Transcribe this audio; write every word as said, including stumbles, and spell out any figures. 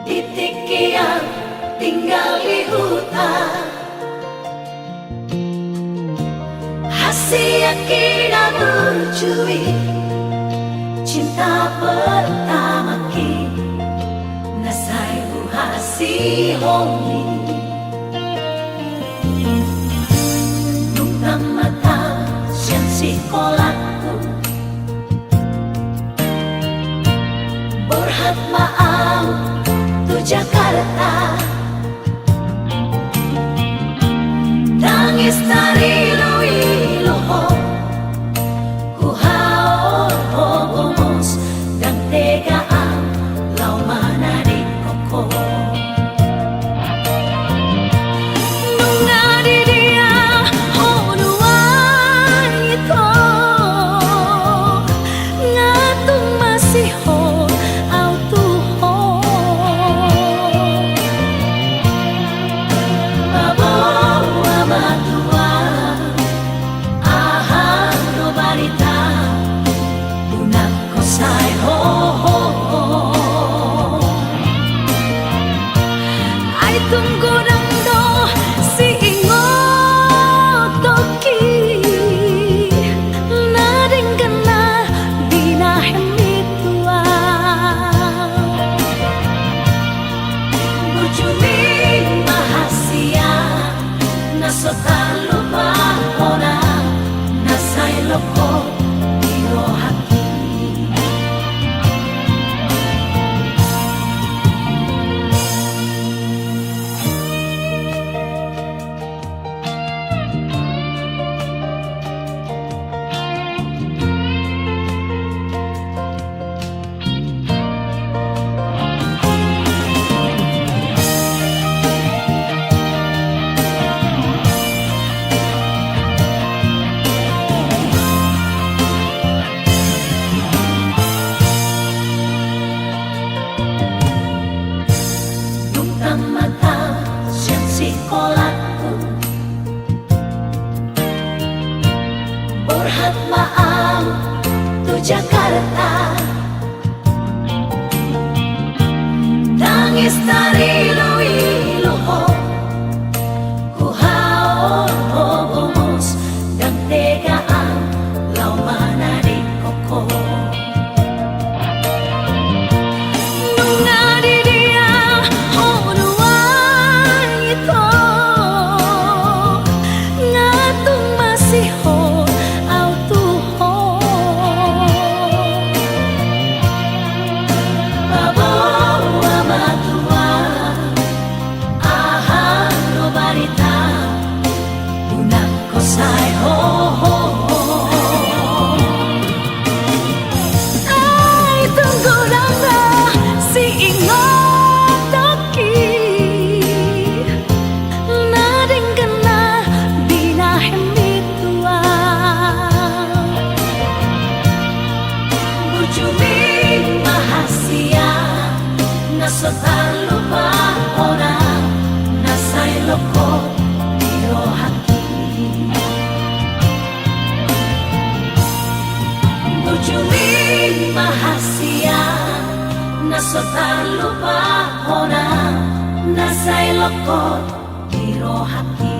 Di tingki an tinggal di huta, hasian ki na burju i, cinta pertama ki na sai huhasihon i. Dung tamat sian sikolahku, borhat ma au tu Jakarta. Tangis tarilu-ilu ho, huhaohon ho gomos, ndang tega au laho manadingkon ho. Nunga di dia ho nuaeng, ito, nga tung masihol au tu ho. Paboa ma tu au aha do barita, unang husaehon. Ai tung godang do siingotonki na denggan na binahen ni tu au. Burju ni ma hasian na so tarlupahon, na sai lokot di rohangki. Dung tamat sian sikolahku, borhat ma au tu Jakarta. Tangis tarilu-ilu ho, huhaohon ho gomos, ndang tega au laho manadingkon ho. Nunga di dia ho nuaeng, ito, nga tung masihol au tu ho. Paboa ma tu au aha do barita, unang husaehon. Ai tung godang do siingotonki na denggan na binahen ni tu au. Burju ni ma hasian na so tarlupahon, na sai lokot di rohangki. Burju ni ma hasian na so tarlupahon, na sai lokot di rohangki.